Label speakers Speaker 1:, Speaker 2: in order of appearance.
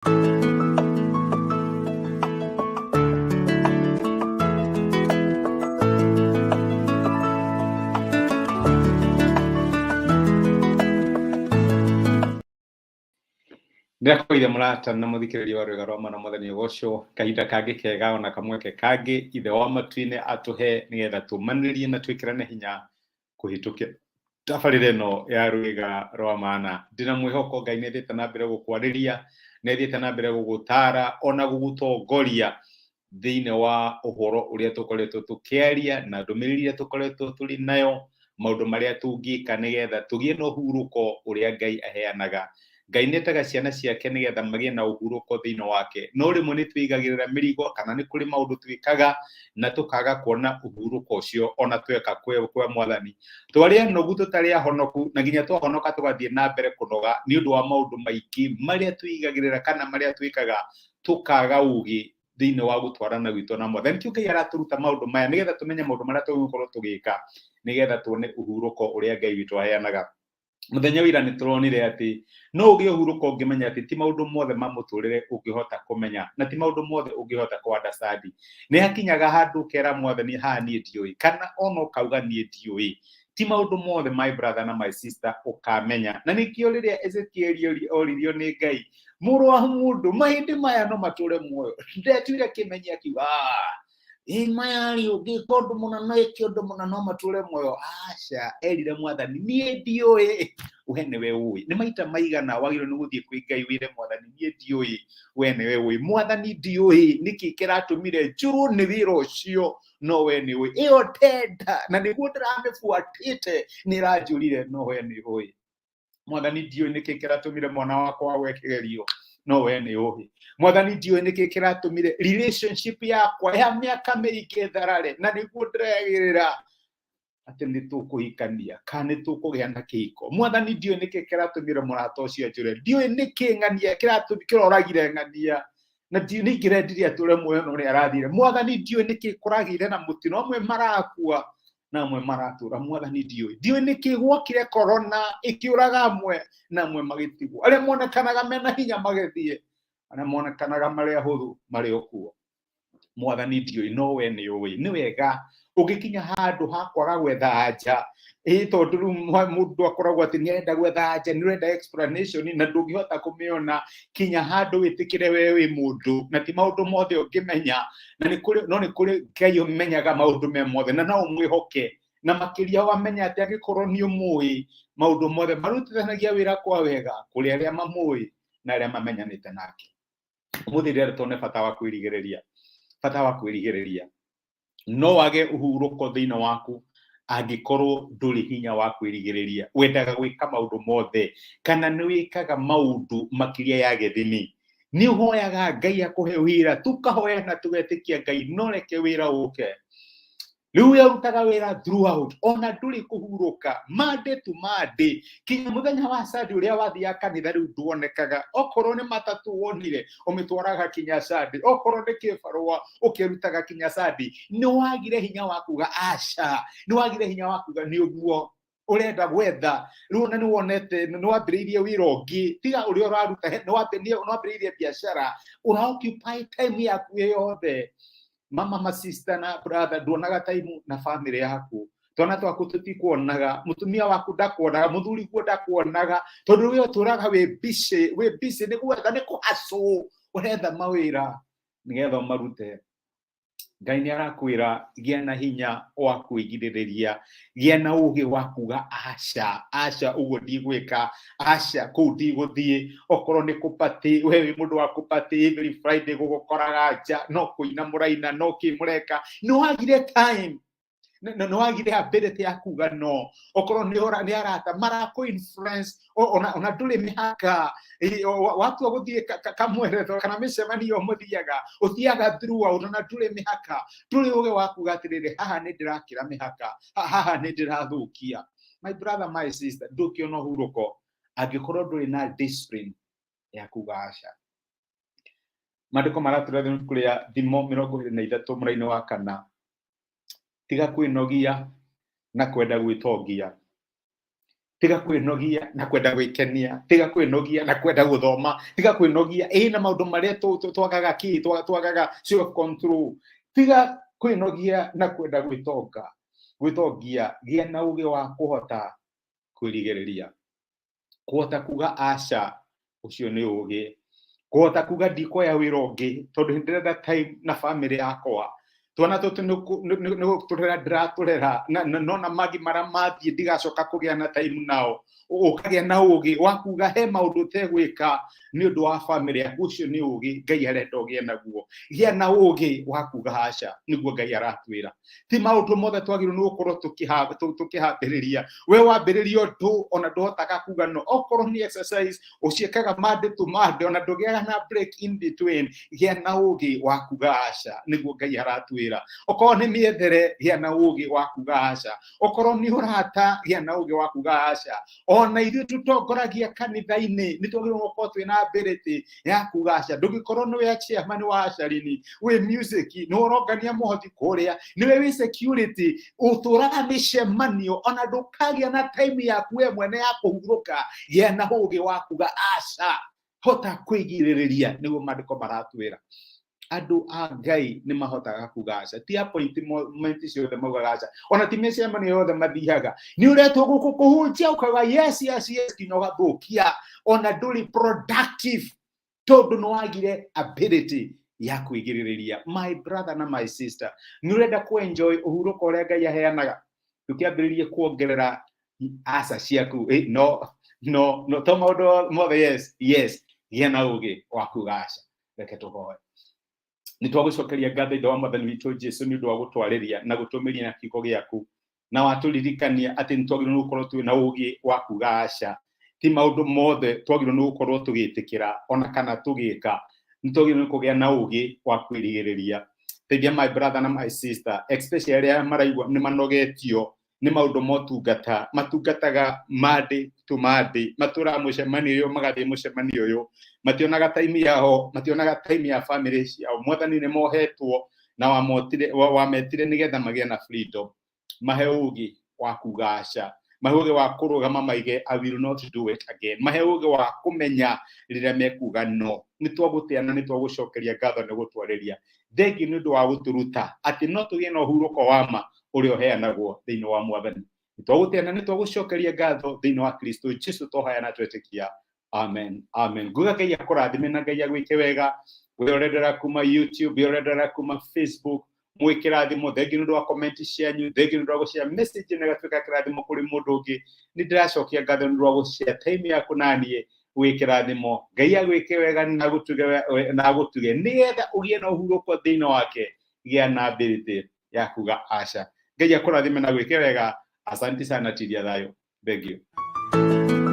Speaker 1: Ndĩrakwĩire mũrata na mũthikĩrĩria wa rwĩga rwa mana mwathani ũgocwo kahinda kangĩ kega ona kamweke kangĩ ithe wa matu-inĩ atũhe nĩgetha tũmanĩrĩrie na twĩkĩrane hinya kũhĩtũkĩra tabarĩra ĩno ya rwĩga rwa mana. Ndĩna mwĩhoko Ngai nĩ athiĩte na mbere gũkwarĩria, nĩ athiĩte na mbere gũgũtara ona gũgũtongoria thĩinĩ wa ũhoro ũrĩa tũkoretwo tũkĩaria na ndũmĩrĩri ĩrĩa tũkoretwo tũrĩ nayo, maũndũ marĩa tũngĩka nĩgetha tũgĩe na ũhurũko ũrĩa Ngai aheanaga. Ngai nĩ etaga ciana ciake nĩgetha magĩe na ũhurũko thĩinĩ wake. No rĩmwe nĩ twĩigagĩrĩra mĩrigo kana nĩ kũrĩ maũndũ twĩkaga na tũkaga kuona ũhurũko ũcio ona tweka kwa mwathani. Twarĩ anogu tũtarĩ ahonoku na nginya twahonoka tũgathiĩ na mbere kũnoga nĩ ũndũ wa maũndũ maingĩ marĩa twĩigagĩrĩra kana marĩa twĩkaga tũkaga ũgĩ thĩinĩ wa gũtwarana gwitũ na mwathani. Nĩkĩo Ngai aratũruta maũndũ maya nĩgetha tũmenye maũndũ marĩa tũgũkorwo tũgĩka nĩgetha tuone ũhurũko ũrĩa Ngai witũ aheanaga. Mũthenya wa ira nĩ tũronire atĩ no ũgĩe ũhurũko ũngĩmenya atĩ ti maũndũ mothe ma mũtũrĩre ũngĩhota kũmenya na ti maũndũ mothe ũngĩhota kũ understand. Nĩ hakinyaga handũ ũkera mwathani haha niĩ ndiũĩ, kana ona ũkauga niĩ ndiũĩ. Ti maũndũ mothe my brother na my sister ũkamenya. Na nĩkĩo rĩrĩa Ezekiel oririo nĩ Ngai, mũrũ wa mũndũ, mahĩndĩ maya no matũre muoyo? Ndetuire kĩmenyi akiuga, ĩ maya rĩ, ũngĩka ũndũ mũna no ĩke ũndũ mũna no matũre muoyo. Aca, erire mwathani niĩ ndiũĩ, we nĩwe ũĩ. Nĩ maita maigana wagĩrĩirwo nĩ gũthiĩ kwĩ Ngai wĩre mwathani niĩ ndiũĩ, we nĩwe ũĩ. Mwathani ndiũĩ nĩkĩ kĩratũmire njũrwo nĩ wĩra ũcio, no we nĩ ũĩ. Ĩyo ndenda na nĩguo ndĩramĩbuatĩte nĩ ĩranjũrire, no we nĩ ũĩ. Mwathani ndiũĩ nĩkĩ kĩratũmire mwana wakwa agwe kĩgerio, no we nĩ ũĩ. Mwathani ndiũĩ nĩkĩ kĩratũmire relationship yakwa ya mĩaka mĩingĩ ĩtharare, na nĩguo ndĩrerĩgĩrĩra atĩ nĩ tũkũhikania kana nĩ tũkũgĩa na kĩhiko. Mwathani ndiũĩ nĩkĩ kĩratũmire mũrata ũcio anjũre, ndiũĩ nĩkĩ ng'ania kĩroragire ng'ania, na ndiũĩ nĩ ingĩrendire atũre muoyo no nĩ arathire. Mwathani ndiũĩ nĩkĩ kũragĩire na mũtino, amwe marakua na amwe maratũra. Mwathani ndiũĩ, ndiũĩ nĩkĩ gwokire corona ĩkĩũraga amwe na amwe magĩtigwo, arĩa monekanaga mena hinya magĩthiĩ, arĩa monekanaga marĩ ahũthũ marĩ o kuo. Mwathani ndiũĩ, no we nĩ ũĩ. Nĩ wega ũngĩkinya handũ ha kwaga gwetha anja, ĩ tondũ rĩu mũndũ akoragwo atĩ nĩ arenda gwetha anja, nĩ ũrenda explanation na ndũngĩhota kũmĩona, kinya handũ wĩtĩkĩre we wĩ mũndũ na ti maũndũ mothe ũngĩmenya, na nĩ kũrĩ, no nĩ kũrĩ Ngai ũmenyaga maũndũ me mothe na no ũmwĩhoke, na makĩria wamenya atĩ angĩkorwo nĩ ũmũĩ maũndũ mothe marutithanagia wĩra kwa wega kũrĩ arĩa mamũĩ na arĩa mamenyanĩte nake. Ũmũthĩ ndĩrenda tuone bata wa kwĩrigĩrĩria, bata wa kwĩrigĩrĩria. No wage ũhurũko thĩinĩ waku angĩkorwo ndũrĩ hinya wa kwĩrigĩrĩria, wendaga gwĩka maũndũ mothe kana nĩ wĩkaga maũndũ makĩria ya gĩthimi. Nĩ ũhoyaga Ngai akũhe wĩra, tũkahoya na tũgetĩkia Ngai no reke wĩra ũke. Rĩu we ũrutaga wĩra throughout, ona ndũrĩ kũhurũka Monday to Monday, kinya mũthenya wa Sunday ũrĩa wathiaga kanitha rĩu nduonekaga. Okorwo nĩ matatũ wonire ũmĩtwaraga kinya Sunday, okorwo nĩ kĩbarũa ũkĩrutaga kinya Sunday. Nĩ wagire hinya wa kuga aca, nĩ wagire hinya wa kuga nĩ ũguo ũrenda gwetha. Rĩu ona nĩ wonete nĩ wambĩrĩirie wĩra ũngĩ tiga ũrĩa ũraruta, nĩ wambĩrĩirie biacara, ũra occupy time yaku yothe. Mama, ma sister na brother, nduonaga time na family yaku, twana twaku tũtikuonaga, mũtumia waku ndakuonaga, mũthuri guo ndakuonaga, tondũ we ũtũraga wĩ busy, wĩ busy nĩ gwetha, nĩ kũhacũ ũretha mawĩra nĩgetha ũmarute. Ngai nĩ arakwĩra gĩa na hinya wa kwĩgirĩrĩria, gĩa na ũgĩ wa kuga aca, aca ũguo ndigwĩka, aca kũu ndigũthiĩ. Okorwo nĩ kũpatĩ, we wĩ mũndũ wa kũpatĩ every Friday gũgũkoraga nja, no kũina mũraina, no kĩ mũreka, nĩ wagire time, nĩ wagire ability ya kuga no. Okorwo nĩ arata marakũ influence, ona ndũrĩ mĩhaka, watua gũthiĩ kamweretho kana mĩcemanio mũthiaga, ũthiaga throughout, ona ndũrĩ mĩhaka, ndũrĩ ũgĩ wa kuga atĩrĩrĩ, haha nĩ ndĩrakĩra mĩhaka, haha nĩ ndĩrathũkia. My brother, my sister, ndũngĩona ũhurũko angĩkorwo ndũrĩ na discipline ya kuga aca. Maandĩko maratũra thĩinĩ ibuku rĩa Thimo 23 mũraini wa 4, tiga kwĩnogia na kwenda gwĩtongia. Tiga kwĩnogia na kwenda gwĩkenia, tiga kwĩnogia na kwenda gũthoma, tiga kwĩnogia ĩ na maũndũ marĩa twagaga kĩ, twagaga self control. Tiga kwĩnogia na kwenda gwĩtonga, gwĩtongia. Gĩa na ũgĩ wa kũhota kwĩrigĩrĩria, kũhota kuga aca, ũcio nĩ ũgĩ. Kũhota kuga ndikuoya wĩra ũngĩ tondũ nĩ ndĩrenda time na family yakwa, twana tũtũ nĩ gũtũrera ndĩratũrera, nona magimara mathiĩ ndigacoka kũgĩa na time nao. Ũkagĩa na ũgĩ wa kuga he maũndũ ũtegwĩka nĩ ũndũ wa family yaku, ũcio nĩ ũgĩ Ngai arenda ũgĩe naguo. Gĩa na ũgĩ wa kuga aca, nĩguo Ngai aratwĩra. Ti maũndũ mothe twagĩrĩirwo nĩ gũkorwo tũkĩhambĩrĩria. We wambĩrĩria ũndũ ona ndũhotaga kuga no, okorwo nĩ exercise ũciĩkaga Monday to Monday, ona ndũgĩaga na break in between. Gĩa na ũgĩ wa kuga aca, nĩguo Ngai aratwĩra. Okorwo nĩ mĩethere, gĩa na ũgĩ wa kuga aca. Okorwo nĩ ũrata, gĩa na ũgĩ wa kuga aca. Ona ithuĩ tũtongoragia kanitha-inĩ nĩ twagĩrĩirwo gũkorwo twĩna ability ya kuga aca. Ndũngĩkorwo nĩwe chairman wa acarini, wĩ music, nĩ ũrongania mũhothi kũrĩa, nĩwe wĩ security, ũtũraga mĩcemanio, ona ndũkagĩa na time yaku we mwene ya kũhurũka. Gĩa na ũgĩ wa kuga aca, hota kwĩgirĩrĩria, nĩguo maandĩko maratwĩra. Andũ a Ngai nĩ mahotaga kuga aca, ti appointment ciothe maugaga aca, ona ti mĩcemanio yothe mathiaga. Nĩ ũretwo gũkũ kũhunjia, ũkauga yes, yes, yes, nginya ũgathũkia, ona ndũrĩ productive tondũ nĩ wagire ability ya kwĩgirĩrĩria. My brother na my sister, nĩ ũrenda kũ-enjoy ũhurũko ũrĩa Ngai aheanaga, ndũkĩambĩrĩrie kuongerera aca ciaku. No no no, to maũndũ mothe yes yes. Gĩa na ũgĩ wa kuga aca. Reke tũhoe. Nĩ twagũcokeria ngatho, Ithe wa Mwathani witũ Jesu, nĩ ũndũ wa gũtwarĩria na gũtũmĩria na kiugo gĩaku, na watũririkania atĩ nĩ twagĩrĩirwo nĩ gũkorwo twĩ na ũgĩ wa kuga aca. Ti maũndũ mothe twagĩrĩirwo nĩ gũkorwo tũgĩtĩkĩra ona kana tũgĩka. Nĩ twagĩrĩirwo nĩ kũgĩa na ũgĩ wa kwĩrigĩrĩria. Teithia my brother na my sister, especially arĩa maraigua nĩ manogetio nĩ maũndũ motungata, matungataga Monday to Monday, matũraga mũcemanio ũyũ magathiĩ mũcemanio ũyũ, mationaga time yao, mationaga time ya family ciao. Mwathani, nĩ mohetwo na wametire nĩgetha magĩe na freedom. Mahe ũgĩ wa kuga aca, mahe ũgĩ wa kũrũgama maige "I will not do it again", mahe ũgĩ wa kũmenya rĩrĩa mekuga no. Nĩ twagũtĩa na nĩ twagũcokeria ngatho nĩ gũtwarĩria. Thengiũ nĩ ũndũ wa gũtũruta atĩ no tũgĩe na ũhurũko wa ma ũrĩa ũheanagwo thĩinĩ wa Mwathani. Nĩ twagũtĩa na nĩ twagũcokeria ngatho thĩinĩ wa Kristo Jesu twahoya na twetĩkia, amen, amen. Nguga Ngai akũrathime na Ngai agwĩke wega. We ũrendera kuma YouTube, we ũrendera kuma Facebook, mwĩ kĩrathimo. Thengiũ nĩ ũndũ wa comment cianyu, thengiũ nĩ ũndũ wa gũshare message na ĩgatuĩka kĩrathimo kũrĩ mũndũ ũngĩ. Nĩ ndĩracokia ngatho nĩ ũndũ wa gũshare time yaku naniĩ. Wĩ kĩrathimo. Ngai agwĩke wega na agũtuge nĩgetha ũgĩe na ũhurũko thĩinĩ wake. Gĩa na ability ya kuga aca. Ngai akũrathime na gwĩke wega. Asante sana. Tiria thayũ. Thank you.